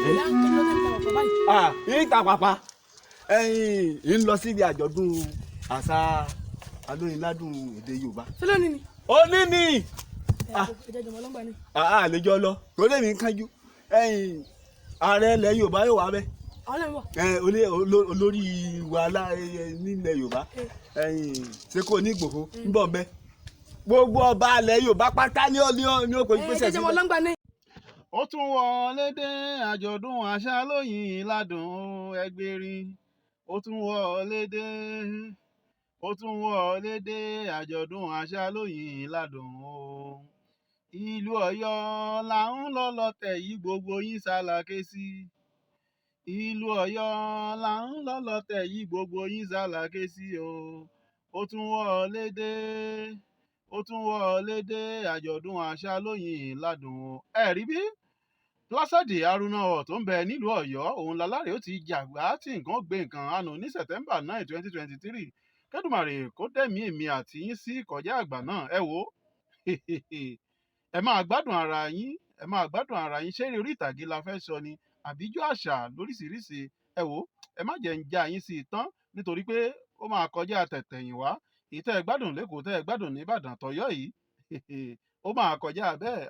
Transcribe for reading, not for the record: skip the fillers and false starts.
Ìyá ń tọ́jú lọ́tẹ̀ níta bàbá yìí. Ah, ìta pàpà ẹ̀yin ń lọ síbi àjọ̀dún àṣà alóyinládùn èdè Yorùbá. Ṣé lónìí ni? Òní ni. Ẹ jẹ́ jọmọ lọ́ngbà ni. Àlejò lọ torí èmi ń kánjú. Ẹ̀yin ààrẹ ilẹ̀ Yorùbá yóò wá bẹ́ẹ̀. Àwọn náà ń bọ̀. Ẹ olórí wa nílẹ̀ Yorùbá, ẹ̀yin ṣé kò ní Ìgbòho ń bọ̀ bẹ́ẹ̀, gbogbo ọba ilẹ̀ Yorùbá pátá ní ó kojú Ẹ pèsè jẹ́ jọmọ síbẹ̀. lọ́ngbà ni. Ó tún wọlé dé, àjọ̀dún àṣà lóyìn ládùn ẹgbẹ̀rin. Ó tún wọlé dé, ó tún wọlé dé, àjọ̀dún àṣà lóyìn ládùn o. Ìlú Ọ̀yọ́ là ń lọ lọ́tẹ̀ yìí, gbogbo yín ṣàlàké sí. Ìlú Ọ̀yọ́ là ń lọ lọ́tẹ̀ yìí, gbogbo yín ṣàlàké sí o. Ó tún wọlé dé, ó tún wọlé dé, àjọ̀dún àṣà lóyìn ládùn o. Ẹ rí bí Plaza de Haruna Hall tó ń bẹ nílùú Ọ̀yọ́, òun lálárè ó ti jàgbá tí nǹkan gbé nǹkan àánú ní September 9, 2023. Kẹ́dùmarè kó dẹ̀mí èmi àti yín sí kọjá àgbà náà. Ẹ wò ó, ẹ máa gbádùn ara yín, ẹ máa gbádùn ara yín. Ṣé eré orí ìtàgé la fẹ́ sọ ni àbíjọ́ àṣà lóríṣiríṣi? Ẹ wò ó, ẹ má jẹ́ ń já yín sí i tán, nítorí pé ó máa kọjá tẹ̀tẹ̀yìn wá. Èyí tẹ́ ẹ gbádùn lẹ́kọ̀ọ́, tẹ́ ẹ gbádùn ní Ìbàdàn, tọ̀yọ́ yìí, ó máa kọjá bẹ́ẹ̀.